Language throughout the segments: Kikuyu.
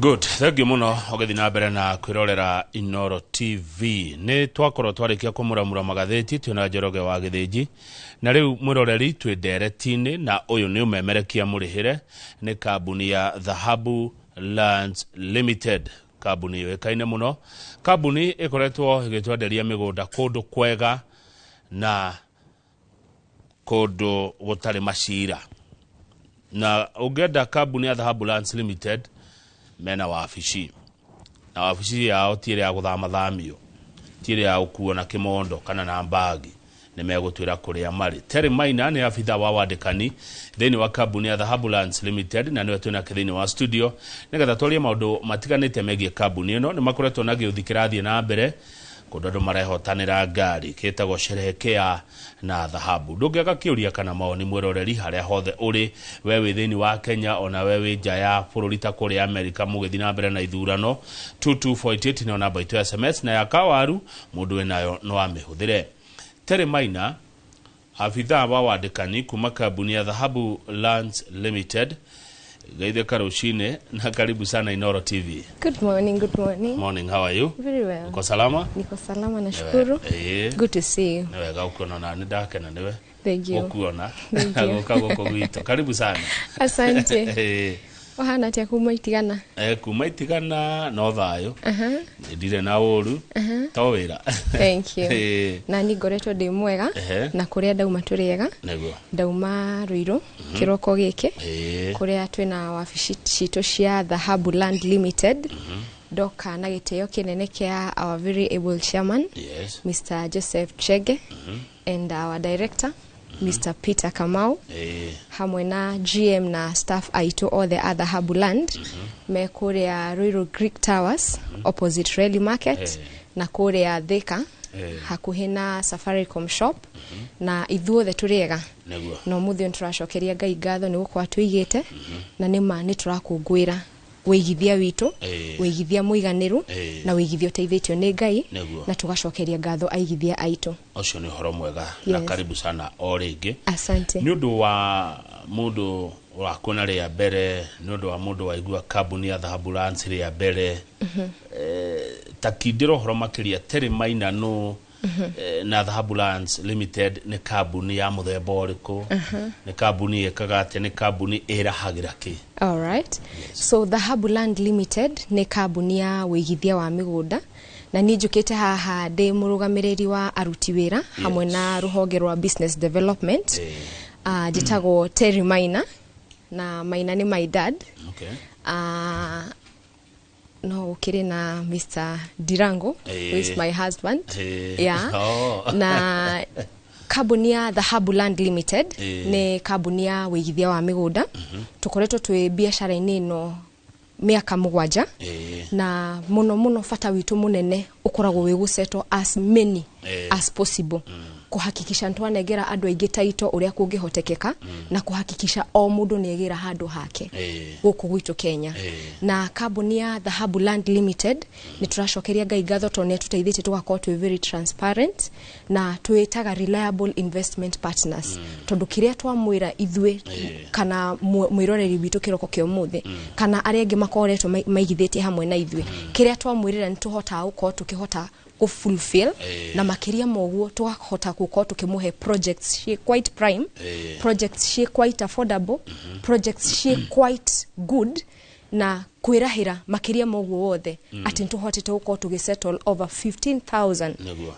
Good, thank you muno ũgĩthiĩ na mbere na kwĩrorera Inoro TV. Nĩ twakorwo twarĩkia kũmũramura magathĩti twĩna Njoroge wa Gĩthĩnji, na rĩu mwĩroreri twĩ ndereti-inĩ, na ũyũ nĩ ũmemerekia mũrĩhĩre nĩ kambuni ya Dhahabu Lands Limited, kambuni yũĩkaine mũno, kambuni ĩkoretwo ĩgĩtwenderia mĩgũnda kũndũ kwega na kũndũ gũtarĩ macira. Na ũngĩenda kambuni ya Dhahabu Lands Limited, mena wabici, na wabici yao ti ĩrĩa ya gũthamathamio, ti ĩrĩa ya gũkuo na kĩmondo kana na mbagi, nĩ megũtwĩra kũrĩa marĩ. Terry Maina nĩ abitha wa wandĩkani thĩinĩ wa kambuni ya Dhahabu Lands Limited, na nĩwe twĩnake thĩinĩ wa studio nĩgetha twarie maũndũ matiganĩte megiĩ kambuni ĩno. Nĩ makoretwo na gĩũthi kĩrathiĩ na mbere kũndũ andũ marehotanĩra ngari kĩtagwo Sherehekea na Dhahabu. Ndũngĩaga kĩũria kana mawoni, mwĩroreri, harĩa hothe ũrĩ, we wĩ thĩinĩ wa Kenya ona we wĩ nja ya bũrũri ta kũrĩa Amerika mũgĩthiĩ na mbere na ithurano, 2248 nĩyo namba itũ ya SMS, na ya kawaru mũndũ wĩnayo no amĩhũthĩre. Terry Maina, abithaa wa wandĩkani kuma kambuni ya Dhahabu Lands Limited, geithĩka rũcinĩ na karibu sana Inoro TV. Good morning, good morning. Morning, how are you? Very well. Uko salama? Niko salama, nashukuru. Good to see you. Nĩ wega gũkuona, na nĩ ndakena nĩwe Thank you. gũkuona Thank you. gũka gũkũ gwitũ, karibu sana. Asante. Ũhana atĩa kuma Itigana? Kuma Itigana no thayũ, ndirĩ na ũru to wĩra. Thank you. Na ni ngoretwo ndĩ mwega na kũrĩa ndauma tũrĩ ega. Ndauma Ruiru kĩroko gĩkĩ kũrĩa twĩna wabici citũ cia Dhahabu Land Limited. Ndoka na gĩtĩo kĩnene kĩa our very able chairman, Mr. Joseph Chege, and our director, Mr. Peter Kamau, hamwe na GM na staff aitũ othe a Dhahabu Land me kũrĩa Ruiru Greek Towers, opposite Rally Market, na kũrĩa Thika hakuhĩ na Safaricom shop, na ithuothe tũrĩ ega. Na ũmũthĩ nĩ tũracokeria Ngai ngatho nĩ gũkorwo atũigĩte, na nĩ ma nĩ tũrakũngũĩra wĩigithia witũ, wĩigithia mũiganĩru na wĩigithia ũteithĩtio nĩ Ngai, na tũgacokeria ngatho aigithia aitũ. Ũcio nĩ ũhoro mwega na karibu sana o rĩngĩ. Asante. Nĩ ũndũ wa mũndũ ũrakuona rĩa mbere, nĩ ũndũ wa mũndũ waigua kambuni ya Dhahabu Lands rĩa mbere, ta kindĩra ũhoro makĩria, Terry Maina nũ, na Dhahabu Lands Limited nĩ kambuni ya mũthemba ũrĩkũ, nĩ kambuni ĩkaga atĩa, nĩ kambuni ĩrahagĩra kĩ? All right. So Dhahabu Land Limited nĩ kambuni ya wĩigithia wa mĩgũnda, na niĩ njũkĩte haha ndĩ mũrũgamĩrĩri wa aruti wĩra hamwe na rũhonge rwa business development. Njĩtagwo Terry Maina, na Maina nĩ my dad. No ũkĩrĩ na Mr. Dirango, who is my husband. Yeah. Na kambuni ya Dhahabu Land Limited nĩ kambuni ya wĩigithia wa mĩgũnda. Tũkoretwo twĩ biacara-inĩ ĩno mĩaka 7, na mũno mũno bata witũ mũnene ũkoragwo wĩ gũsettle as many as possible, kũhakikisha nĩtwanengera andũ aingĩ taito ũrĩa kũngĩhotekeka, na kũhakikisha o mũndũ nĩ egĩra handũ hake gũkũ gwitũ Kenya. Na kambuni ya Dhahabu Land Limited nĩ tũracokeria Ngai ngatho tondũ nĩ atũteithĩtie tũgakorwo twĩ very transparent na twĩtaga reliable investment partners, tondũ kĩrĩa twamwĩra ithuĩ kana mwĩroreri witũ kĩroko kĩa ũmũthĩ kana arĩa angĩ makoretwo maigithĩtie hamwe na ithuĩ, kĩrĩa twamwĩrĩra nĩ tũhotaga gũkorwo tũkĩhota kũ fulfill, na makĩria ma ũguo tũkahota gũkorwo tũkĩmũhe projects ciĩ quite prime, projects ciĩ quite affordable, projects ciĩ quite good, na kwĩrahĩra makĩria ma ũguo wothe atĩ nĩtũhotete gũkorwo tũgĩsettle over 15,000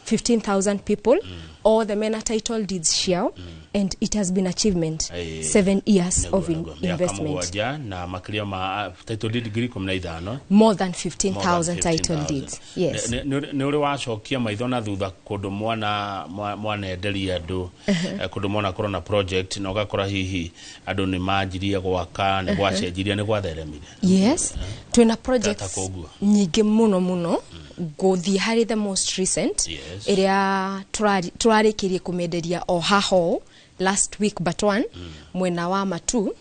15,000 people othe mena title deeds ciao, and it has been achievement, 7 years of Nĩguo. Mĩaka investment. 7 na makĩria ma title deed 15,000. More than More 15,000 than title 15,000. deeds, yes. Nĩ ũrĩ wacokia maitho na thutha kũndũ mwana mwanenderia andũ, kũndũ mwana korwo na project na ũgakora hihi andũ nĩ manjirie gwaka, nĩ gwacenjirie, nĩ gwatheremire? Yes, twĩna projects Ta koguo. nyingĩ mũno mũno. Ngũthiĩ harĩ the most recent ĩrĩa tũrarĩkĩrie kũmenderia o haha ũũ last week but one, mwena wa Matu.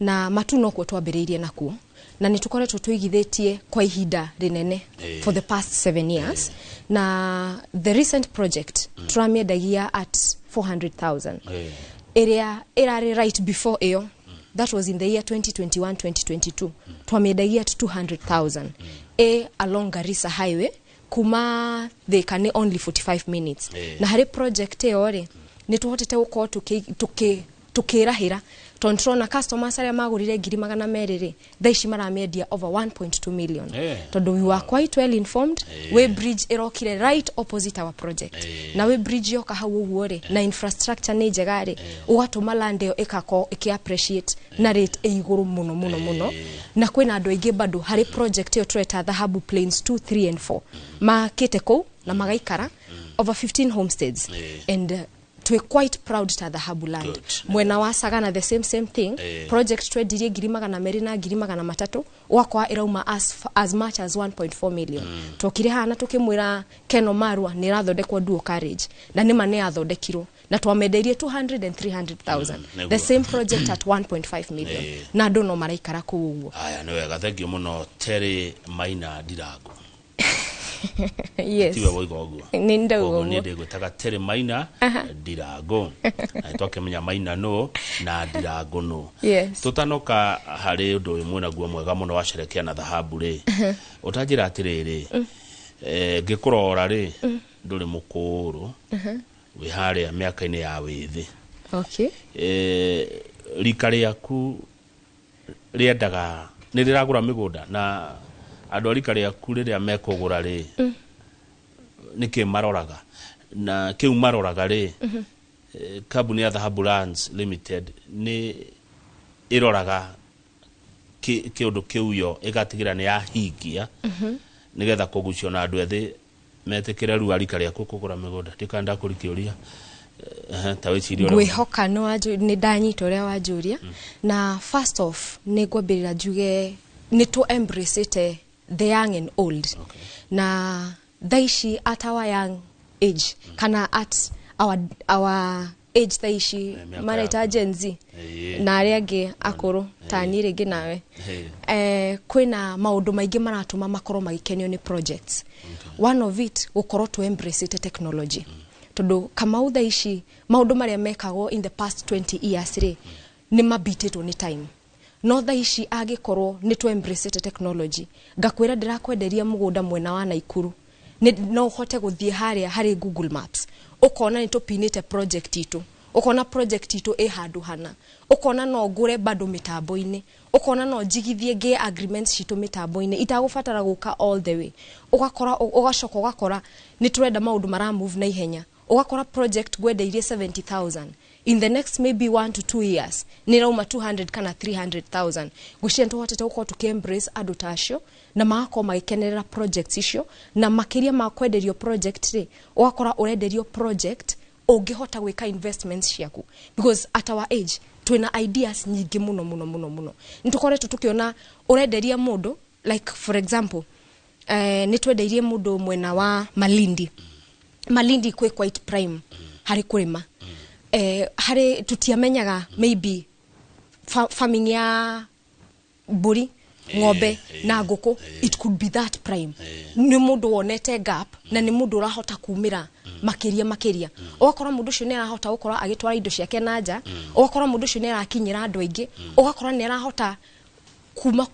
Na Matu nokuo twambĩrĩirie nakuo, na nĩ tũkoretwo tũigithĩtie kwa ihinda rĩnene for the past 7 years, na the recent project tũramĩendagia at 400,000. Ĩrĩa ĩrarĩ right before ĩyo That was in the year 2021 2022. Twamĩendagia at 200,000. Ĩ along Garissa Highway, kuma Thika nĩ only 45 minutes. Na harĩ project ĩyo rĩ, nĩ tũhotete gũkorwo tũkĩrahĩra tondũ tũrona customers arĩa magũrire 200,000 rĩ, thaa ici maramĩendia over 1.2 million, tondũ we were quite well informed. Way bridge ĩrokire right opposite our project, na way bridge yoka hau ũguo rĩ, na infrastructure nĩ njega rĩ, ũgatũma land ĩyo ĩgakorwo ĩkĩ appreciate na rate ĩ igũrũ mũno mũno mũno. Na kwĩna andũ aingĩ bado harĩ project ĩyo tũreta Dhahabu Plains 2, 3 and 4 makĩte kũu na magaikara over 15 homesteads, and twĩ quite proud ta Dhahabu Land. Mwena wa Sagana, the same same thing. Project twendirie 200,000 na 300,000, ũgakora ĩrauma as much as 1.4 million. Twokire haha na tũkĩmwĩra Keno Marua nĩ ĩrathondekwo dual carriage, na nĩma nĩ yathondekirwo na twamendeirie 200 and 300,000. The same project at 1.5 million, na andũ no maraikara kũu ũguo. Aya, nĩ wega, thengiũ mũno, Terry Maina Ndirango. Yes. Tiwe woiga ũguo? Nĩ ndauga Koguo niĩ ũguo. ndĩgwĩtaga Terry Maina Ndirango, na twakĩmenya Maina nũ na Ndirango nũ. Tũtanoka harĩ ũndũ ũyũ mwĩnaguo mwega mũno wa Sherekea na Dhahabu rĩ, ũtanjĩra atĩrĩrĩ, ngĩkũrora rĩ, ndũrĩ mũkũrũ, wĩ harĩa mĩaka-inĩ ya wĩthĩ. Rika rĩaku rĩendaga nĩ rĩragũra mĩgũnda, na andũ a rika rĩaku rĩrĩa mekũgũra rĩ, nĩkĩ maroraga? Na kĩu maroraga rĩ, kambuni ya Dhahabu Lands Limited nĩ ĩroraga kĩũndũ kĩu yo ĩgatigĩra nĩ yahingia, nĩgetha kũgucio na andũ ethĩ metĩkĩre rĩu a rika rĩaku kũgũra mĩgũnda? Ndikana ndakũri kĩũria. Ta wĩcirie ũrĩa. Ngwĩhoka nĩ ndanyita ũrĩa wanjũria. Na first off, nĩ ngwambĩrĩra njuge nĩ tũ embraceĩte the young and old. Na thaa ici at our young age, kana at our age thaa ici, Mĩaka mareta yaku. Gen Z na arĩa angĩ akũrũ ta niĩ rĩngĩ nawe, kwĩna maũndũ maingĩ maratũma makorwo magĩkenio nĩ projects. One of it gũkorwo tũ embraceĩte technology, tondũ Kamau, thaa ici maũndũ marĩa mekagwo in the past 20 years rĩ, nĩ mabitĩtwo nĩ time. No thaa ici angĩkorwo nĩ tũ embraceĩte technology, ngakwĩra ndĩrakwenderia mũgũnda mwena wa Naikuru, no ũhote gũthiĩ harĩa harĩ Google Maps, ũkona nĩ tũpinĩte project itũ, ũkona project itũ ĩ handũ hana, ũkona no ngũre bado mĩtambo-inĩ, ũkona no njigithie ngĩe agreements citũ mĩtambo-inĩ itagũbatara gũka all the way. Ũgakora, ũgacoka ũgakora nĩ tũrenda maũndũ mara move na ihenya. Ũgakora project ngwendeirie 70,000, in the next maybe 1 to 2 years nĩ rauma 200 kana 300,000. Ngwĩciria nĩ tũhotete gũkorwo tũkĩ embrace andũ ta acio na magakorwo magĩkenerera projects icio. Na makĩria ma kwenderio project rĩ, ũgakora ũrenderio project ũngĩhota gwĩka investments ciaku, because at our age twĩna ideas nyingĩ mũno mũno mũno mũno. Nĩ tũkoretwo tũkĩona ũrenderia mũndũ, like for example, nĩ twendeirie mũndũ mwena wa Malindi. Malindi kwĩ quite prime harĩ kũrĩma. Harĩ tutiamenyaga maybe farming ya mbũri, ng'ombe na ngũkũ, it could be that prime. Nĩ mũndũ wonete gap na nĩ mũndũ ũrahota kumĩra makĩria makĩria. Ũgakora mũndũ ũcio nĩ arahota gũkorwo agĩtwara indo ciake na nja, ũgakora mũndũ ũcio nĩ arakinyĩra andũ aingĩ, ũgakora nĩ arahota kuma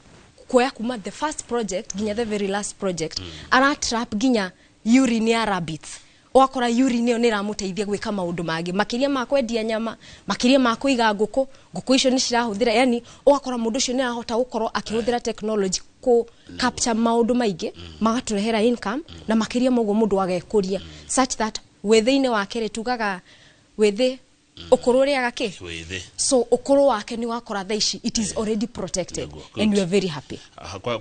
kuoya kuma the first project nginya the very last project, aratrap nginya urine ya rabbits. Ũgakora urine ĩyo nĩ ĩramũteithia gwĩka maũndũ mangĩ makĩria ma kwendia nyama, makĩria ma kũiga ngũkũ, ngũkũ icio nĩ cirahũthĩra. Yani ũgakora mũndũ ũcio nĩ arahota gũkorwo akĩhũthĩra technology kũ capture maũndũ maingĩ magatũrehera income, na makĩria ma ũguo mũndũ agekũria such that wĩthĩ-inĩ wake rĩ, tugaga wĩthĩ ũkũrũ ũrĩaga kĩ? Wĩthĩ. So ũkũrũ wake nĩ wakora thaa ici it is already protected. Nĩguo, And we are very happy.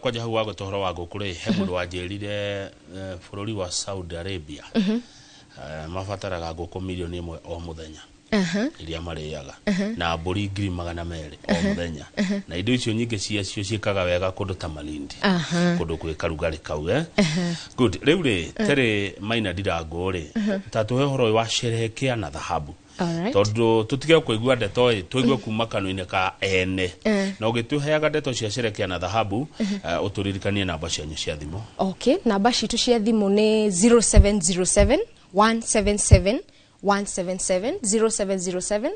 Kwanja hau wagweta ũhoro wa ngũkũ rĩ, he mũndũ wanjĩrire, bũrũri wa Saudi Arabia, mabataraga ngũkũ 1 million o mũthenya iria marĩaga, na mbũri 200,000 o mũthenya, na indo icio nyingĩ ciacio ciĩkaga wega kũndũ ta Malindi, kũndũ gwĩ karugarĩ kau. Good. Rĩu rĩ, Terĩ Maina Ndirango rĩ, ta tũhe ũhoro ũyũ wa Sherehekea na Dhahabu, tondũ tũtige kũigua ndeto ĩ, tũigue kuma kanua-inĩ ka ene. Na ũgĩtũheaga ndeto cia Sherekea na Dhahabu, ũtũririkanie namba cianyu cia thimũ. Okay, namba citũ cia thimũ nĩ 0707 177 177, 0707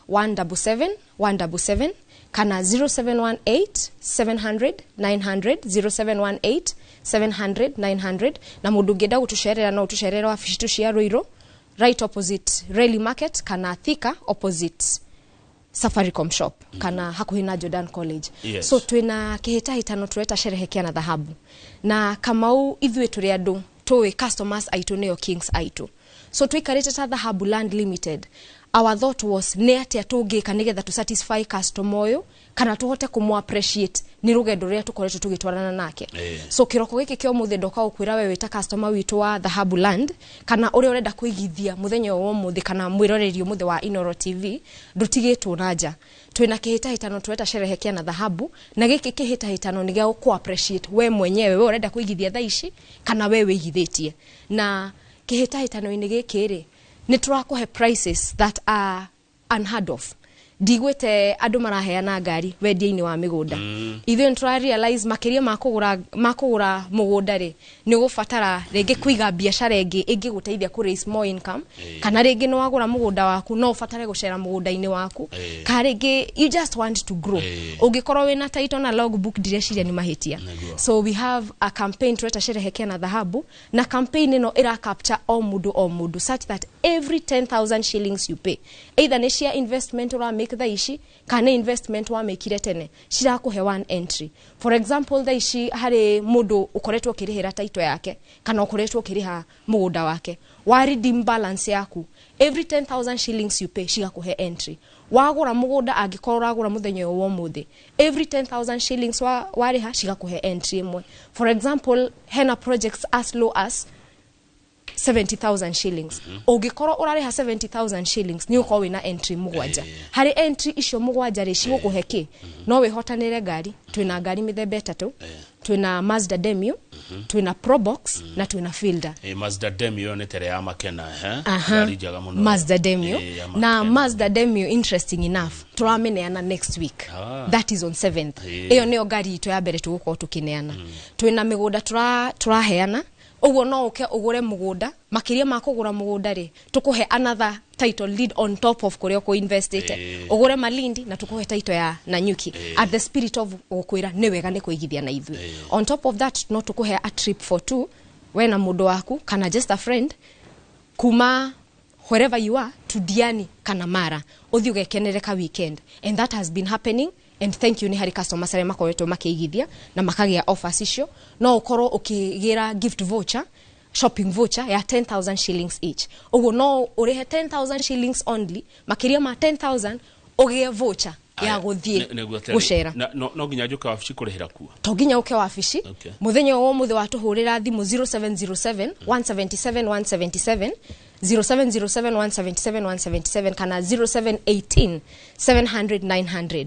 177 177. Kana 0718 700 900, 0718 700 900. Na mũndũ ũngĩenda gũtũcerera, no ũtũcerere wabici citũ cia Ruiru, right opposite Rally Market, kana Thika, opposite Safaricom shop, kana hakuhĩ na Jordan College. So twĩna kĩhĩtahĩtano tũreta Sherehekea na Dhahabu. Na Kamau, ithuĩ tũrĩ andũ tũĩ customers aitũ nĩo kings aitũ. So tũikarĩte ta Dhahabu Land Limited, our thought was nĩ atĩa tũngĩka nĩgetha tũ satisfy customer ũyũ, kana tũhote kũmũ appreciate nĩ rũgendo rũrĩa tũkoretwo tũgĩtwarana nake. So kĩroko gĩkĩ kĩa ũmũthĩ ndoka gũkwĩra we wĩta customer witũ wa Dhahabu Land, kana ũrĩa ũrenda kũigithia mũthenya ũyũ wa ũmũthĩ, kana mwĩroreri ũmũthĩ wa Inoro TV, ndũtigĩtwo na nja. Twĩna kĩhĩtahĩtano tũreta Sherehekea na Dhahabu, na gĩkĩ kĩhĩtahĩtano nĩ gĩa gũkũ appreciate we mwenyewe, we ũrenda kũigithia thaa ici kana we wĩigithĩtie. Na kĩhĩtahĩtano-inĩ gĩkĩ rĩ, nĩ tũrakũhe prices that are unheard of. Ndigwĩte andũ maraheana ngari wendia-inĩ wa mĩgũnda. Ithuĩ nĩ tũra realize makĩria ma kũgũra mũgũnda rĩ, nĩ ũgũbatara rĩngĩ kũiga biacara ĩngĩ ĩngĩgũteithia kũ raise more income, kana rĩngĩ nĩ wagũra mũgũnda waku, no ũbatare gũcera mũgũnda-inĩ waku, kana rĩngĩ you just want to grow. Ũngĩkorwo wĩna title na logbook, ndireciria nĩ mahĩtia. So we have a campaign tureta Sherehekea na Dhahabu, na campaign ĩno ĩra capture o mũndũ o mũndũ, such that every 10,000 shillings you pay, either nĩ cia investment ũra make thaa ici kana nĩ investment wamĩkire tene, cirakũhe one entry. For example, thaa ici harĩ mũndũ ũkoretwo ũkĩrĩhĩra title yake kana ũkoretwo ũkĩrĩha mũgũnda wake, wa redeem balance yaku, every 10,000 shillings you pay cigakũhe entry. Wagũra mũgũnda, angĩkorwo ũragũra mũthenya ũyũ wa ũmũthĩ, every 10,000 shillings warĩha cigakũhe entry ĩmwe. For example, hena projects as low as 70,000 shillings. Ũngĩkorwo ũrarĩha 70,000 shillings, nĩ ũkorwo wĩna entry mũgwanja. Harĩ entry icio mũgwanja rĩ, cigũkũhe kĩ? No wĩhotanĩre ngari. Twĩna ngari mĩthemba ĩtatũ. Twĩna Mazda Demio, twĩna Probox na twĩna Fielder. Mazda Demio nĩ tere ya Makena, eh? Aha. Ngari njega mũno. Mazda Demio. Ya Na Makena. Mazda Demio, interesting enough, tũramĩneana next week. That is on 7th. Ĩyo nĩyo ngari itũ ya mbere tũgũkorwo tũkĩneana. Twĩna mĩgũnda tũraheana. Ũguo no ũke ũgũre mũgũnda. Makĩria ma kũgũra mũgũnda rĩ, tũkũhe another title deed on top of kũrĩa ũkũ-investĩte. Ũgũre Malindi na tũkũhe title ya Nanyuki, at the spirit of gũkwĩra nĩ wega nĩ kũigithia na ithuĩ. On top of that, no tũkũhe a trip for two, we na mũndũ waku kana just a friend, kuma wherever you are to Diani kana Mara, ũthiĩ ũgekenere ka weekend. And that has been happening, and thank you nĩ harĩ customers arĩa makoretwo makĩigithia na makagĩa offers icio. No ũkorwo ũkĩgĩra gift voucher, shopping voucher ya 10,000 shillings each. Ũguo no ũrĩhe 10,000 shillings only, makĩria ma 10,000 ũgĩe voucher ya Aya, gũthiĩ nĩguo atĩrĩ, gũcera. No nginya njũke wabici kũrĩhĩra kuo? To nginya ũke wabici. Mũthenya wa ũmũthĩ watũhũrĩra thimũ 0707 177 177, 0707 177 177, kana 0718 700 900,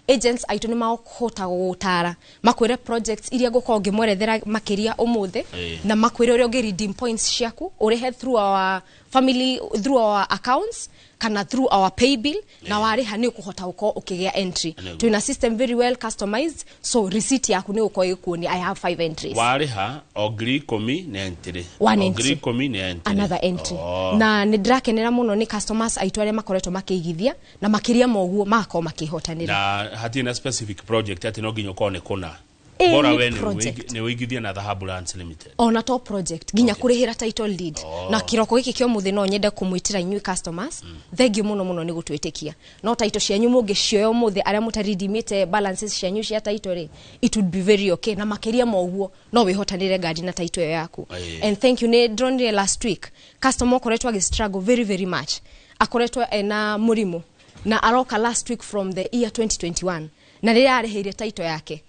agents aitũ nĩ makũhota gũgũtara, makwĩre projects iria ngũkorwo ngĩmwerethera makĩria ũmũthĩ, na makwĩre ũrĩa ũngĩ redeem points ciaku, ũrĩhe through our family, through our accounts kana through our pay bill, na warĩha nĩ ũkũhota gũkorwo ũkĩgĩa entry. Twĩna system very well customized, so receipt yaku nĩ ũgũkorwo ĩgĩkuonia I have five entries. Warĩha o 10,000 nĩ entry? One O entry. 10,000 nĩ entry. Another entry. Oh. Na nĩ ndĩrakenera mũno nĩ customers aitũ arĩa makoretwo makĩigithia na makĩria ma ũguo magakorwo makĩhotanĩra. Na hatirĩ na specific project atĩ no nginya ũkorwo nĩ kũna? Any Bora we nĩ project. nĩ ũigithie na Dhahabu Lands Limited. Ona to project, nginya kũrĩhĩra title deed. Na kĩroko gĩkĩ kĩa ũmũthĩ no nyende kũmwĩtĩra inyuĩ customers thengiũ mũno mũno nĩ gũtwĩtĩkia. No title cianyu mũngĩcioya ũmũthĩ, arĩa mũtaridimĩte balances cianyu cia title rĩ, it would be very okay. Na makĩria ma ũguo, no wĩhotanĩre ngari na title ĩyo yaku. And thank you, nĩ ndronire last week customer ũkoretwo agĩ struggle very very much, akoretwo ena mũrimũ, na aroka last week from the year 2021, na rĩrĩa arĩhĩire title yake,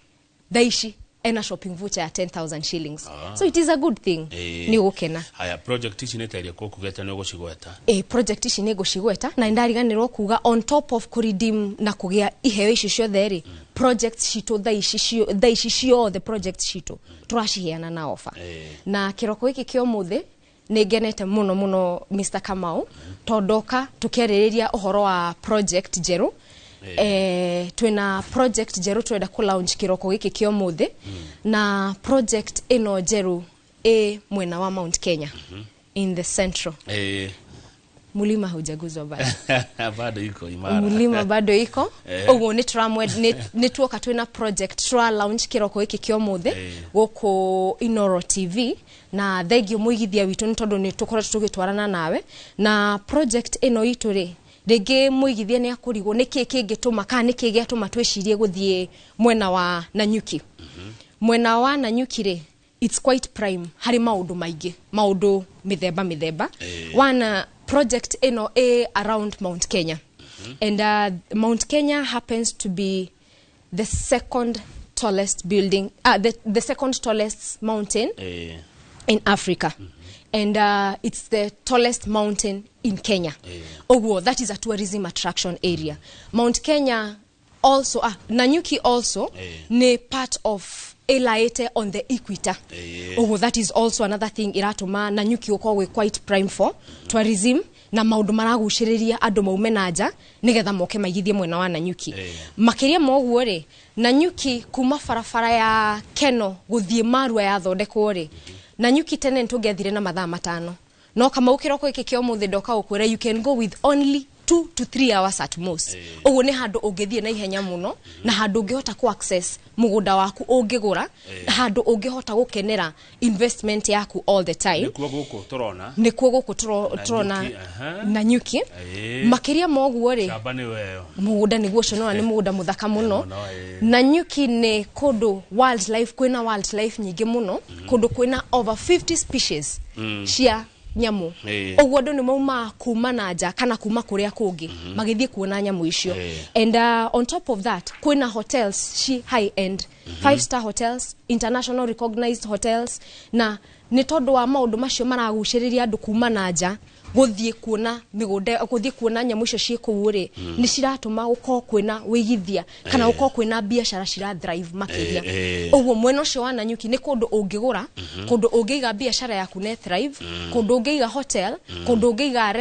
thaa ici ena shopping voucher ya 10,000 shillings. So it is a good thing. Nĩ ũgũkena. Haya, project ici nĩ ta iria kũkugete nĩ ũgũcigweta? Ĩ, project ici nĩ ngũcigweta. Na nĩndariganĩrwo kuga, on top of kũredeem na kũgĩa iheo icio ciothe rĩ, projects citũ thaa ici ciothe, projects citũ tũraciheana na offer. Na kĩroko gĩkĩ kĩa ũmũthĩ nĩ ngenete mũno mũno, Mr Kamau, tondũ ndoka tũkĩarĩrĩria ũhoro wa project njerũ. Twĩna project njerũ twenda kũ launch kĩroko gĩkĩ kĩa ũmũthĩ, na project ĩno njerũ ĩ mwena wa Mount Kenya, in the central. Mulima haujaguzwa bado. Bado iko imara. Mulima bado iko. Ũguo nĩ tũramwe nĩ tuoka twĩna project tũra launch kĩroko gĩkĩ kĩa ũmũthĩ gũkũ Inoro TV, na thengio mũigithia witũ nĩ tondũ nĩ tũkoretwo tũgĩtwarana nawe na project ĩno itũ rĩ. Rĩngĩ mũigithia nĩ akũrigwo nĩkĩ kĩngĩtũma kana nĩkĩ gĩatũma twĩcirie gũthiĩ mwena wa Nanyuki. Mwena wa Nanyuki rĩ, it's quite prime harĩ maũndũ maingĩ, maũndũ mĩthemba mĩthemba. One, project ĩno ĩ around Mount Kenya, and Mount Kenya happens to be the second tallest building, the second tallest mountain in Africa, and it's the tallest mountain in Kenya. Ũguo that is a tourism attraction area. Mount Kenya also, Nanyuki also nĩ part of ĩlaĩte on the equator. Ũguo that is also another thing iratũma Nanyuki gũkorwo gwĩ quite prime for tourism na maũndũ maragucĩrĩria andũ maume na nja nĩgetha moke maigithie mwena wa Nanyuki. Makĩria ma ũguo rĩ, Nanyuki kuma barabara ya Keno gũthiĩ Marua yathondekwo rĩ, Nanyuki tene nĩtũngĩathire na mathaa 5, no Kamau kĩroko gĩkĩ kĩa ũmũthĩ ndoka gũkwĩra you can go with only 2 to 3 hours at most. Ũguo nĩ handũ ũngĩthiĩ na ihenya mũno, na handũ ũngĩhota ku access mũgũnda waku ũngĩgũra, na handũ ũngĩhota gũkenera investment yaku all the time. Nĩkuo gũkũ tũrona. Nĩkuo gũkũ tũrona Nanyuki. Makĩria ma ũguo rĩ, Shamba nĩ weyo. Mũgũnda nĩguo ũcio nĩwona nĩ mũgũnda mũthaka mũno. Nanyuki nĩ kũndũ wildlife, kwĩna wildlife nyingĩ mũno, kũndũ kwĩna over 50 species cia nyamũ. Ũguo andũ nĩ maumaga kuma na nja kana kuma kũrĩa kũngĩ magĩthiĩ kuona nyamũ icio. And on top of that, kwĩna hotels ci high end, 5-star hotels, international recognized hotels, na nĩ tondũ wa maũndũ macio maragucĩrĩria andũ kuma na nja gũthiĩ kuona mĩgũnda, gũthiĩ kuona nyamũ icio ciĩ kũu rĩ, nĩ ciratũma gũkorwo kwĩna wĩigithia kana gũkorwo kwĩna biacara cira thrive makĩria. Ũguo mwena ũcio wa Nanyuki nĩ kũndũ ũngĩgũra, kũndũ ũngĩiga biacara yaku na thrive, kũndũ ũngĩiga hotel, kũndũ ũngĩiga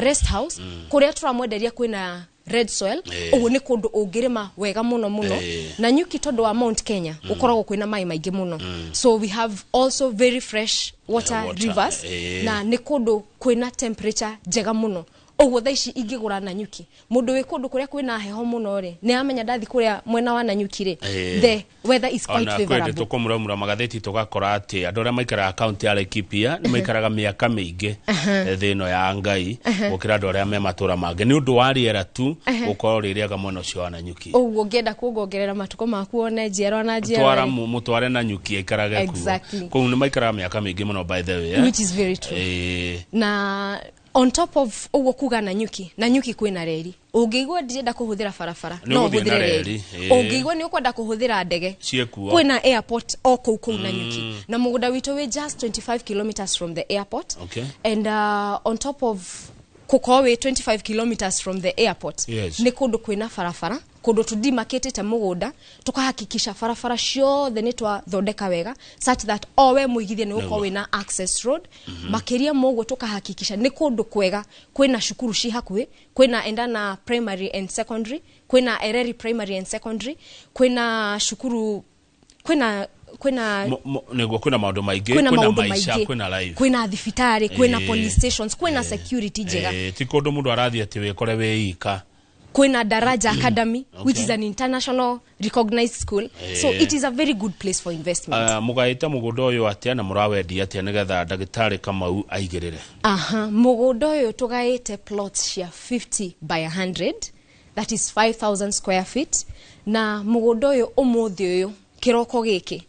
rest house, kũrĩa tũramwenderia kwĩna red soil. Ũguo nĩ kũndũ ũngĩrĩma wega mũno mũno. Nanyuki tondũ wa Mount Kenya gũkoragwo kwĩna maĩ maingĩ mũno, so we have also very fresh water, water rivers, na nĩ kũndũ kwĩna temperature njega mũno. Ũguo thaa ici ingĩgũra Nanyuki, mũndũ wĩ kũndũ kũrĩa kwĩna heho mũno rĩ, nĩ amenya ndathi kũrĩa mwena wa Nanyuki rĩ, the weather is quite Ona kwendĩ favorable. Tũkũmuramura magathĩti tũgakora atĩ andũ arĩa maikaraga kaunti ya Laikipia nĩ maikaraga mĩaka mĩingĩ thĩ ĩno ya Ngai gũkĩra andũ arĩa me matũra mangĩ nĩ ũndũ wa rĩera tu gũkorwo rĩrĩaga mwena ũcio wa Nanyuki. Ũguo ũngĩenda kuongongerera matukũ maku one njiarwa na njiarwa Twara rĩ, mũtware Nanyuki aikarage kuo. Kũu nĩ maikaraga mĩaka mĩingĩ mũno, by the way, eh? Which is very true. Na on top of ũguo kuga Nanyuki, Nanyuki kwĩna reri. Ũngĩigua ndirenda kũhũthĩra barabara, Nĩ no ũgũthiĩ na ũhũthĩre reri, reri. Ũngĩigua nĩ ũkwenda kũhũthĩra ndege, Ciĩkuo. Kwĩna airport o kũu kũu Nanyuki, na mũgũnda witũ wĩ just 25 kilometers from the airport. And on top of gũkorwo wĩ 25 kilometers from the airport, nĩ kũndũ kwĩna barabara, kũndũ tũdimakĩtĩte mũgũnda tũkahakikisha barabara ciothe nĩ twathondeka wega such that o we mũigithia nĩ ũkorwo wĩna access road. Makĩria ma ũguo, tũkahakikisha nĩ kũndũ kwega kwĩna cukuru ci hakuhĩ, kwĩna Endana Primary and Secondary, kwĩna Ereri Primary and Secondary, kwĩna cukuru, kwĩna Nĩguo kwĩna maũndũ maingĩ, kwĩna kwĩna maũndũ maica, maingĩ, kwĩna life, kwĩna thibitarĩ, kwĩna police stations, kwĩna security njega. Ti kũndũ mũndũ arathiĩ atĩ wĩkore wĩ ika. Kwĩna Daraja Academy, which is an international recognized school, so it is a very good place for investment. Mũgaĩte mũgũnda ũyũ atĩa na mũrawendia atĩa nĩgetha ndagĩtarĩ Kamau aigĩrĩre? Aha, mũgũnda ũyũ tũgaĩte plots cia 50 by 100, that is 5000 square feet, na mũgũnda ũyũ ũmũthĩ ũyũ kĩroko gĩkĩ,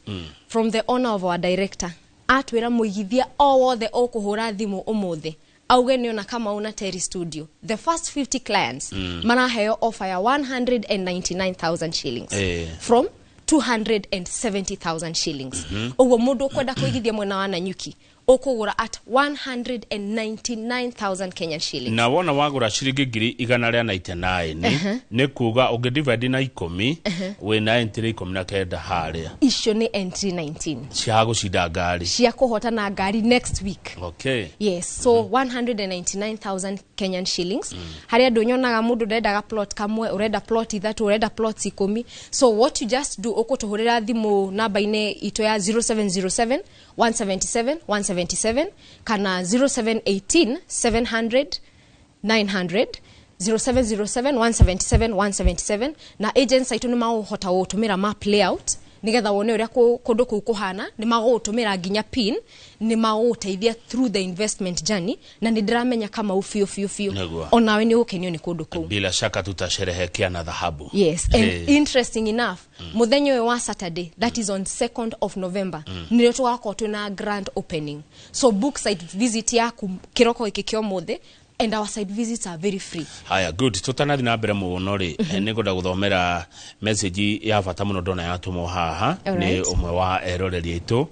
from the owner of our director, atwĩra mũigithia o wothe ũkũhũra thimũ ũmũthĩ auge nĩona Kamau na Terry Studio, the first 50 clients maraheo offer ya 199,000 shillings from 270,000 shillings. Ũguo mũndũ ũkwenda kũigithia mwena wa Nanyuki ũkũgũra at 199,000 Kenyan shillings. Na wona wagũra ciringi 199,000, nĩ kuga ũngĩ divide na 10, wĩna entry 19 harĩa. Icio nĩ entry 19 cia gũcinda ngari, cia kũhotana ngari next week. Yes, so 199,000 Kenyan shillings. Harĩa andũ nyonaga mũndũ ndendaga plot kamwe, ũrenda plot ithatũ, ũrenda plot 10. So what you just do, ũkũtũhũrĩra thimũ namba-inĩ itũ ya 0707 177 177 kana 0718 700. 900, 0707 177 177, na agents aitũ nĩ magũhota gũgũtũmĩra map layout nigetha wone ũrĩa kũndũ kũu kũhana. Nĩ magũgũtũmĩra nginya pin, nĩ magũgũteithia through the investment journey, na nĩ ndĩramenya Kamau biũ biũ biũ onawe nĩ ũgũkenio nĩ kũndũ kũu. Bila shaka tutasherehekea na dhahabu. Yes, and interesting enough, muthenya ũyũ wa Saturday, that is on 2nd of November, nĩrĩo tũgakorwo twĩna grand opening. So book site visit yaku kĩroko gĩkĩ kĩa ũmũthĩ, and our site visits are very free. Haya, good. Tutanathi na mbere mũno rĩ, nĩ ngwenda gũthomera message ya bata mũno ndona yatũmwo haha nĩ ũmwe wa eroreri aitũ,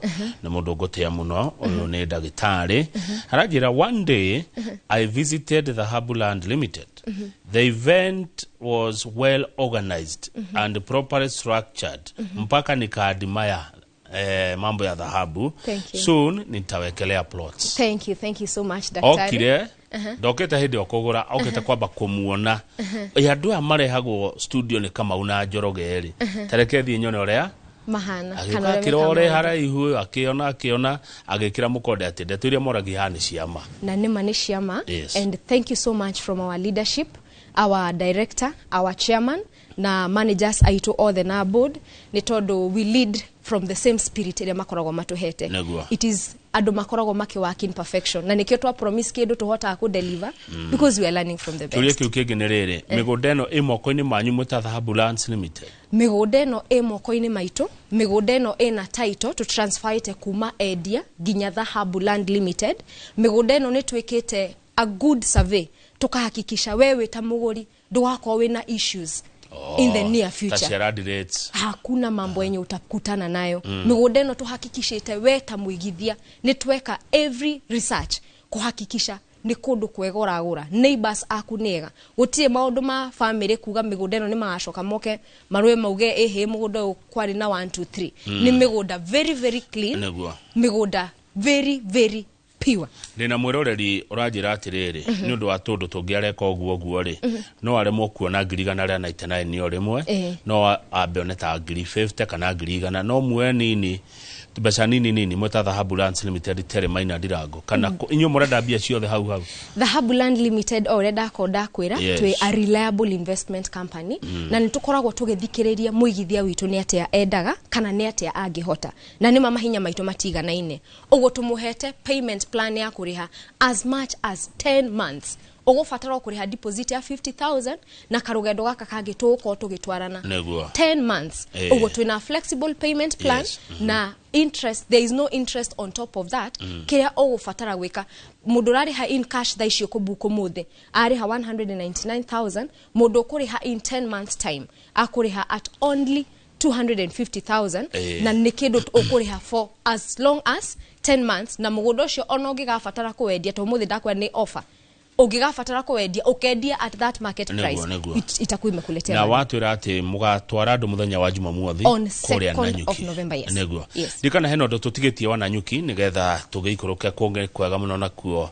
nĩ mũndũ ngũtĩa mũno. Ũyũ nĩ ndagĩtarĩ, aranjĩra, "One day I visited Dhahabu Land Limited. The event was well organized and properly structured mpaka nikaadmire mambo ya dhahabu. Thank you. Soon nitawekelea plots." Thank you, thank you so much, daktari. Okire ndokĩte hĩndĩ ĩyo kũgũra, okĩte kwamba kũmuona. Ĩ andũ aya marehagwo studio nĩ Kamau na Njoroge rĩ, tareke thiĩ nyone ũrĩa mahana agĩũka kana ũrĩa meka akĩrore maũndũ. Haraihu ũyũ akĩona agĩkĩra mũkonde atĩ ndeto iria moragia haha nĩ ciama. Na nĩma nĩ ciama. And thank you so much from our leadership, our director, our chairman na managers aitũ othe na board, nĩ tondũ we lead from the same spirit ĩrĩa makoragwo matũhete. It is andũ makoragwo makĩ in perfection, na nĩkĩo twa promise kĩndũ tũhotaga kũ deliver because we are learning from the Kĩũria best. kĩu kĩngĩ nĩ rĩrĩ, mĩgũnda ĩno ĩ moko-inĩ manyu mwĩ ta Dhahabu Lands Limited? Mĩgũnda ĩno ĩ moko-inĩ maitũ. Mĩgũnda ĩno ĩna title tũ transferĩte kuma endia nginya Dhahabu Land Limited. Mĩgũnda ĩno nĩ twĩkĩte a good survey, tukahakikisha wewe ta mũgũri ndũgakorwo wĩna issues in the near Ta future. cia land rates. Hakuna mambo yenye utakutana nayo. Mĩgũnda ĩno tuhakikishĩte we ta mũigithia nĩ tweka every research kuhakikisha nĩ kũndũ kwega ũragũra, neighbors aku nĩ ega, gũtirĩ maũndũ ma family kuga mĩgũnda ĩno nĩ magacoka moke marũe mauge ĩhĩ mũgũnda ũyũ kwarĩ na 1 2 3. Nĩ mĩgũnda very very clean, mĩgũnda very very pure. Ndĩna mwĩroreri ũranjĩra atĩrĩrĩ, nĩ ũndũ wa tũndũ tũngĩ areka ũguo ũguo rĩ, no aremwo kuona 199,000 o rĩmwe, no ambe one ta 50,000 kana 100,000, no muoe nini, mbeca nini nini mwĩ ta Dhahabu Lands Limited Terry Maina Ndirango, kana inyuĩ mũrenda mbia ciothe hau hau? Dhahabu Land Limited, o ũrĩa ndakorwo ndakwĩra, twĩ a reliable investment company, na nĩ tũkoragwo tũgĩthikĩrĩria mũigithia witũ nĩ atĩa endaga kana nĩ atĩa angĩhota, na nĩma mahinya maitũ matiganaine. Ũguo tũmũhete payment plan ya kũrĩha as much as 10 months. Ũgũbatara o kũrĩha deposit ya 50,000 na karũgendo gaka kangĩ tũgũkorwo tũgĩtwarana 10 months. Ũguo twĩna flexible payment plan na interest, there is no interest on top of that. Kĩrĩa ũgũbatara gwĩka, mũndũ ũrarĩha in cash thaa ici ũkũbuku mũthĩ arĩha 199,000. Mũndũ ũkũrĩha in 10 months time akũrĩha at only 250,000, na nĩ kĩndũ ũkũrĩha for as long as 10 months. Na mũgũnda ũcio ona ũngĩgabatara kũwendia, to mũthĩ ndakwĩra nĩ offer, ũngĩgabatara kũwendia ũkendia at that market price, itakuwa imekuletea Na money. Watwĩra atĩ mũgatwara andũ mũthenya wa Jumamothi On kũrĩa 2nd of Nanyuki. November, yes. Yes. Ndikana hena ũndũ tũtigĩtie wa Nanyuki nĩgetha tũgĩikũrũke kũngĩ kwega mũno nakuo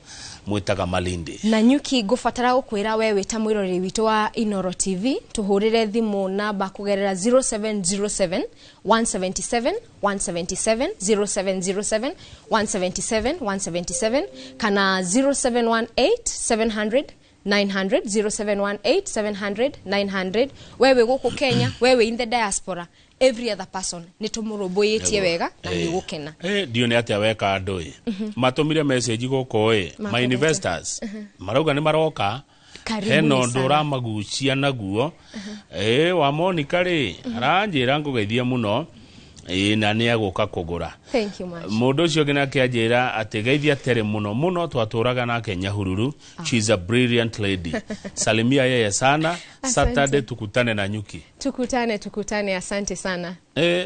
mwĩtaga Malindi. Nanyuki, ngũbatara gũkwĩra we wĩ ta mwĩroreri witũ wa Inoro TV tũhũrĩre thimũ namba kũgerera 0707 177 177, 0707 177 177, kana 0718 700 900, 0718 700 900. Wewe gũkũ Kenya, wewe in the diaspora, every other person nĩ tũmũrũmbũyĩtie wega na nĩ ũgũkena. Ndiũ nĩ atĩa weka andũ ĩ matũmire message gũkũ ĩ my Makorete. investors marauga nĩ maroka. Karibuni Hena ũndũ sana. ũramagucia naguo wa Monica rĩ, aranjĩra ngũgeithia mũno na nĩ egũka kũgũra. Thank you much. Mũndũ ũcio ũngĩ nake anjĩra atĩ geithia Terry mũno mũno, twatũraga nake Nyahururu. She's a brilliant lady, salimia yeye sana. Asante. Saturday tukutane Nanyuki. Tukutane, tukutane. Asante sana,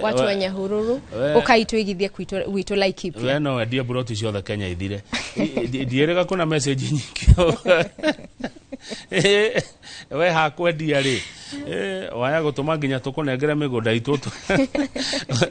watu wa Nyahururu, ukaitwigithie gwitũ Laikipia. We no wendie buroti ciothe Kenya ithire. Ndiĩrĩga kuna message nyingĩ. We hakwendia rĩ, waya gũtũma nginya tũkũnengere mĩgũnda itũ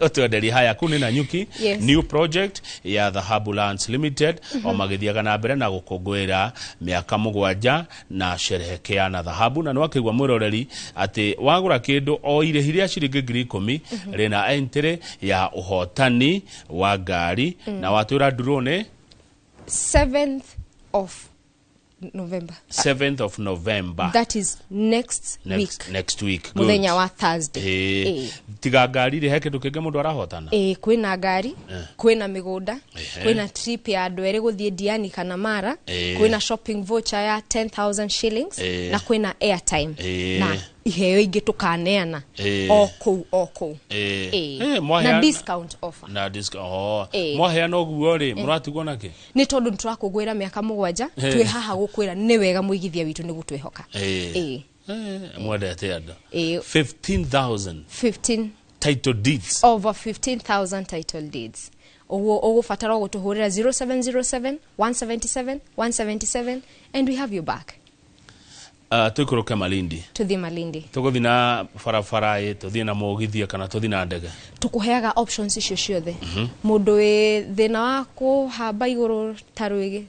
ũtwenderie. Haya, kuu nĩ Nanyuki, new project ya Dhahabu Lands Limited, o magĩthiaga na mbere na gũkũngũĩra mĩaka 7 na sherehekea na dhahabu. Na nĩwakĩigua mwĩroreri atĩ wagũra kĩndũ o irĩhi rĩa ciringi 10,000 rĩna entry ya ũhotani wa ngari, na watwĩra ndurũ nĩ 7th of November. 7th of November. That is next next week. Next week. Good. Muthenya wa Thursday. Ĩĩ. Tiga ngari rĩ, he kĩndũ kĩngĩ mũndũ arahotana? Ĩĩ, kwĩna ngari, kwĩna mĩgũnda, kwĩna trip ya andũ erĩ gũthiĩ Diani kana Mara, kwĩna shopping voucher ya 10,000 shillings, na kwĩna airtime na iheo ingĩ tũkaneana o kũu o kũu. Ĩĩ. Ĩĩ. Mwaheana- Na discount offer. Na discount. Oh. Ĩĩ. Mwaheana ũguo rĩ, mũratigwo nakĩ? Nĩ tondũ nĩ tũrakũngũĩra mĩaka 7, twĩ haha gũkwĩra nĩ wega mũigithia witũ nĩ gũtwĩhoka. Ĩĩ. Ĩĩ. Mwendete andũ. Ĩĩ. 15,000 15 title deeds. Over 15,000 title deeds. Ũguo ũgũbatara gũtũhũrĩra 0707 177 177 and we have you back. Tũikũrũke Malindi. Tũthiĩ Malindi. Tũgũthiĩ na barabara ĩ, tũthiĩ na mũgithi kana tũthiĩ na ndege? Tũkũheaga options icio ciothe. Mũndũ wĩ thĩna wa kũhamba igũrũ ta rwĩgĩ,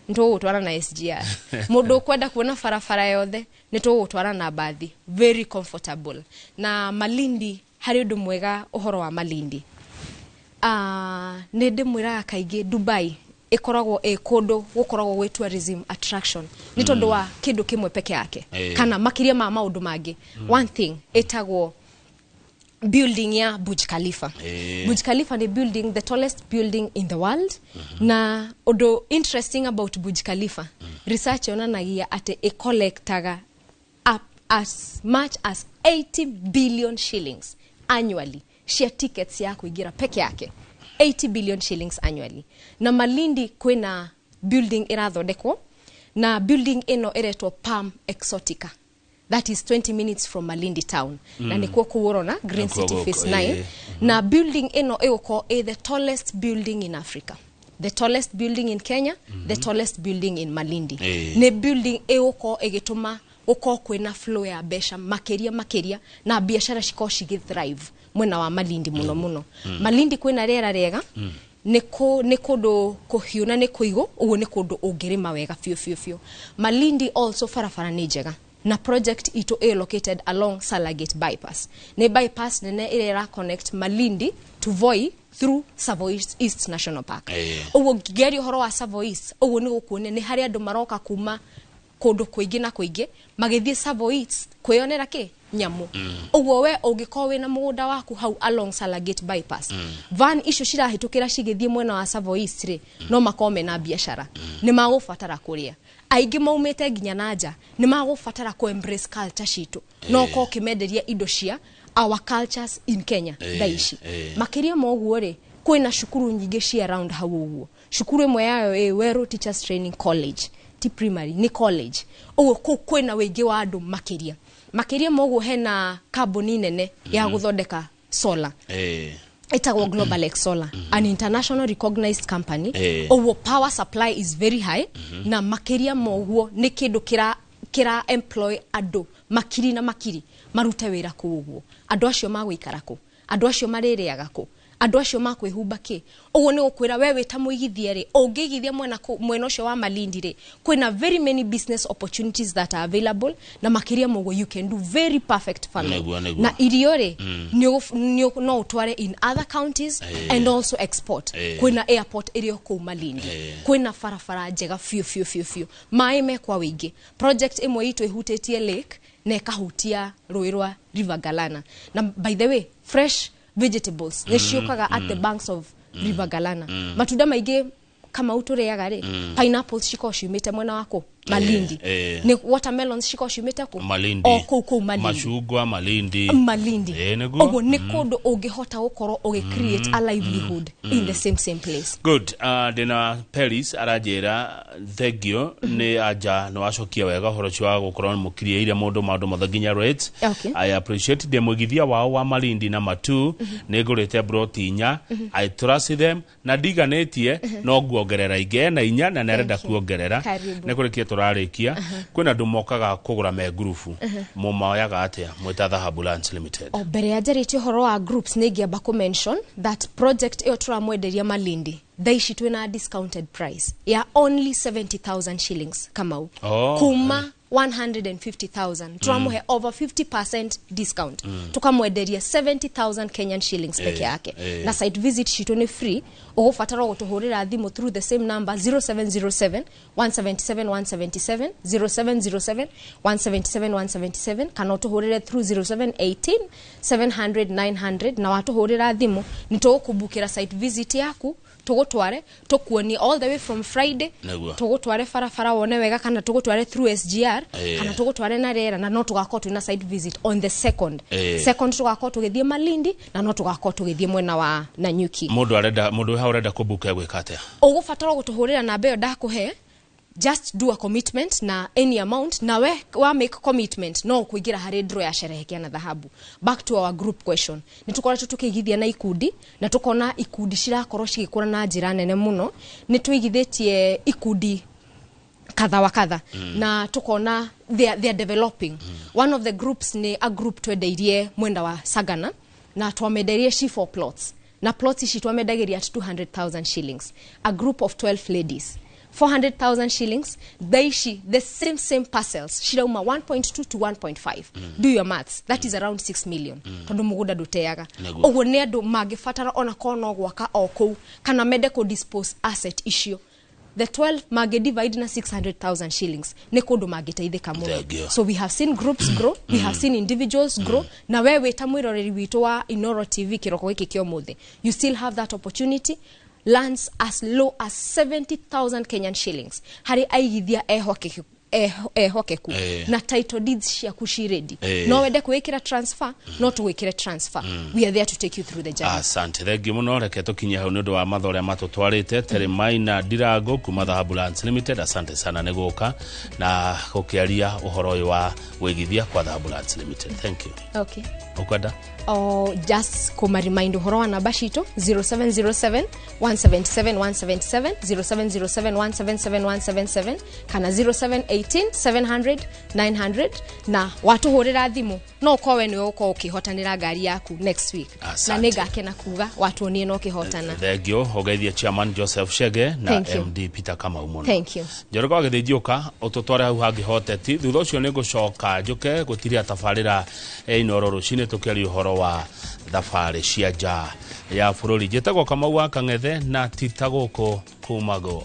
nĩ tũgũgũtwara na SGR. Mũndũ ũkwenda kuona barabara yothe, nĩ tũgũgũtwara na mbathi, very comfortable. Na Malindi, harĩ ũndũ mwega ũhoro wa Malindi. Nĩ ndĩmwĩraga kaingĩ Dubai ĩkoragwo ĩ kũndũ gũkoragwo gwĩ tourism attraction nĩ tondũ wa kĩndũ kĩmwe peke yake, kana makĩria ma maũndũ mangĩ. One thing ĩtagwo building ya Burj Khalifa. Burj Khalifa ni building, the tallest building in the world. Na ũndũ interesting about Burj Khalifa, research yonanagia atĩ ĩcollectaga up as much as 80 billion shillings annually cia tickets ya kuingira peke yake, 80 billion shillings annually. Na Malindi kwĩna building ĩrathondekwo, na building ĩno ĩretwo Palm Exotica. That is 20 minutes from Malindi town, na nĩkuo kũu ũrona Green Nĩkuo City gũkũ, Phase 9. Na building ĩno ĩgũkorwo ĩ the tallest building in Africa, the tallest building in Kenya, the tallest building in Malindi. Nĩ building ĩgũkorwo ĩgĩtũma gũkorwo kwĩna flow ya mbeca makĩria makĩria, na biacara cikorwo cigĩ thrive mwena wa Malindi mũno mũno. Malindi kwĩna rĩera rĩega, nĩ kũndũ kũhiũ na nĩ kũigũ, ũguo nĩ kũndũ ũngĩrĩma wega biũ biũ biũ. Malindi also barabara nĩ njega, na project itũ ĩ located along Salagate bypass. Nĩ bypass nene ĩrĩa ĩra connect Malindi to Voi through Tsavo East National Park. Ũguo ngĩaria ũhoro wa Tsavo East, ũguo nĩ gũkuonia nĩ harĩ andũ maroka kuma kũndũ kũingĩ na kũingĩ magĩthiĩ Tsavo East kwĩyonera kĩ nyamũ. Ũguo we ũngĩkorwo wĩna mũgũnda waku hau along Salagate bypass, van icio cirahĩtũkĩra cigĩthiĩ mwena wa Tsavo East rĩ, no makorwo mena biacara. Nĩ magũbatara kũrĩa, aingĩ maumĩte nginya na nja, nĩ magũbatara kũ embrace culture citũ, no ũkorwo ũkĩmenderia indo cia our cultures in Kenya thaa ici. Makĩria ma ũguo rĩ, kwĩna cukuru nyingĩ ci around hau ũguo. Cukuru ĩmwe yayo ĩ Weru Teachers Training College, ti primary, nĩ college. Ũguo kũu kwĩna wĩingĩ wa andũ makĩria makĩria ma ũguo. Hena kambuni nene ya gũthondeka solar, ĩtagwo Global X Solar, an international recognized company. Ũguo power supply is very high, na makĩria ma ũguo nĩ kĩndũ kĩra employ andũ makiri na makiri marute wĩra kũu. Ũguo andũ acio magũikara kũ? Andũ acio marĩrĩaga kũ? Andũ acio makwĩhumba kĩ? Ũguo nĩ gũkwĩra we wĩ ta mũigithia rĩ, ũngĩigithia mwena mwena ũcio wa Malindi rĩ, kwĩna very many business opportunities that are available, na makĩria ma ũguo you can do very perfect farming. Nĩguo. Na irio rĩ, no ũtware in other counties and also export. Kwĩna airport ĩrĩ o kũu Malindi. Kwĩna barabara njega biũ biũ biũ biũ, maĩ me kwa wĩingĩ. Project ĩmwe itũ ĩhutĩtie lake na ĩkahutia rũĩ rwa River Galana, na by the way, fresh vegetables nĩ ciũkaga at the banks of River Galana. Matunda maingĩ kama tũrĩaga rĩ, pineapples cikoragwo ciumĩte mwena wa kũ? Malindi. Nĩ watermelons cikoragwo ciumĩte kũ? Malindi. O kũu kũu Malindi. Macungwa Malindi. Malindi. Nĩguo. Ũguo nĩ kũndũ ũngĩhota gũkorwo ũgĩ create a livelihood in the same same place. Good. Ndĩna Peris aranjĩra thengio nĩ anja, nĩ wacokia wega ũhoro ũcio wa gũkorwo mũkiriĩire mũndũ maũndũ mothe nginya rates. I appreciate. Ndĩ mũigithia wao wa Malindi na Matu, nĩ ngũrĩte broti 4. I trust them na ndiganĩtie, no nguongerera ingĩ. Ena 4 na nĩarenda Thank you. kuongerera. Karibu. Nĩ kũrĩkia tũrarĩkia, kwĩna andũ mokaga kũgũra me ngurubu, mũmoyaga atĩa mwĩta Dhahabu Lands Limited? O mbere ya njarĩtie ũhoro wa groups, nĩ ingĩamba kũ mention that project ĩyo tũramwenderia Malindi Thaa ici twĩna discounted price ya only 70,000 shillings, Kamau. Oh, Kuma 150,000 tũramũhe over 50% discount, tukamwenderia 70,000 Kenyan shillings peke yake. Na site visit citũ nĩ free. Ũgũbatara gũtũhũrĩra thimũ through the same number, 0707 177 177, 0707 177 177, kana ũtũhũrĩre through 0718 700 900. Na watũhũrĩra thimũ nĩ tũgũkũbukĩra site visit yaku, tũgũtware tũkuonie all the way from Friday. Tũgũtware barabara wone wega, kana tũgũtware through SGR, kana tũgũtware na rĩera, na no tũgakorwo twĩna site visit on the second. Second tũgakorwo tũgĩthiĩ Malindi, na no tũgakorwo tũgĩthiĩ mwena wa Nanyuki. Mũndũ arenda, mũndũ wĩ hau ũrenda kũbuka, egwĩka atĩa? Ũgũbatara gũtũhũrĩra namba ĩyo ndakũhe. Just do a commitment na any amount, na we wa make commitment no kũingĩra harĩ draw ya Sherehekea na Dhahabu. Back to our group question, nĩ tũkoretwo tũkĩigithia na ikundi, na tũkona ikundi cirakorwo cigĩkũra na njĩra nene mũno. Nĩ tũigithĩtie ikundi kadha wa kadha na tukona they are developing. One of the groups ni a group twendeirie mwenda wa Sagana, na twamendeirie C4 plots, na plots ici twamendagĩria at 200,000 shillings, a group of 12 ladies, 400,000 shillings. Thaa ici the same parcels cirauma 1.2 to 1.5. Do your maths, that is around 6 million, tondu mugunda nduteaga. Ũguo nĩ andũ mangĩbatara ona korwo no gwaka o kũu, kana mende kũ dispose asset icio, the 12 mangĩ divide na 600,000 shillings, nĩ kũndũ mangĩteithĩka mũno. Thank you. So we have seen groups grow, we have seen individuals grow. Na we wĩ ta mwĩroreri witũ wa Inoro TV kĩroko gĩkĩ kĩa ũmũthĩ, you still have that opportunity. Lands as low as 70,000 Kenyan shillings harĩ aigithia ehokeku, ehokeku na title deeds ciaku ci ready. No wende kwĩkĩra transfer, no tũgwĩkĩre transfer. We are there to take you through the journey. Asante, thengiũ mũno. Reke tũkinye hau nĩ ũndũ wa mathaa ũrĩa matũtwarĩte. Teremaina Ndirango kuma Dhahabu Lands Limited, asante sana nĩ gũka na gũkĩaria ũhoro ũyũ wa wĩigithia kwa Dhahabu Lands Limited. Thank you. Okay. Ũkwenda O just kuma remind ũhoro wa namba citũ, 0707 177 177, 0707 177 177, kana 0718 700 900. Na watũhũrĩra thimũ no ũkorwo we nĩwe ũkorwo ũkĩhotanĩra ngari yaku next week. Na Asante. nĩngakena kuga watuonie no kĩhotana. Thengio. Ũgeithie chairman Joseph Shege na Thank you. MD Peter Kamau mũno. Thank you. Njoroge wa Gĩthĩnjiũka ũtũtware hau hangĩ hoteti. Thutha ũcio nĩ ngũcoka njũke gũtiria tabarĩra ya Inoro rũcinĩ, tũkĩaria ũhoro wa thabarĩ cia nja ya bũrũri. Njĩtagwo Kamau wa Kang'ethe, na tita gũkũ kumagwo.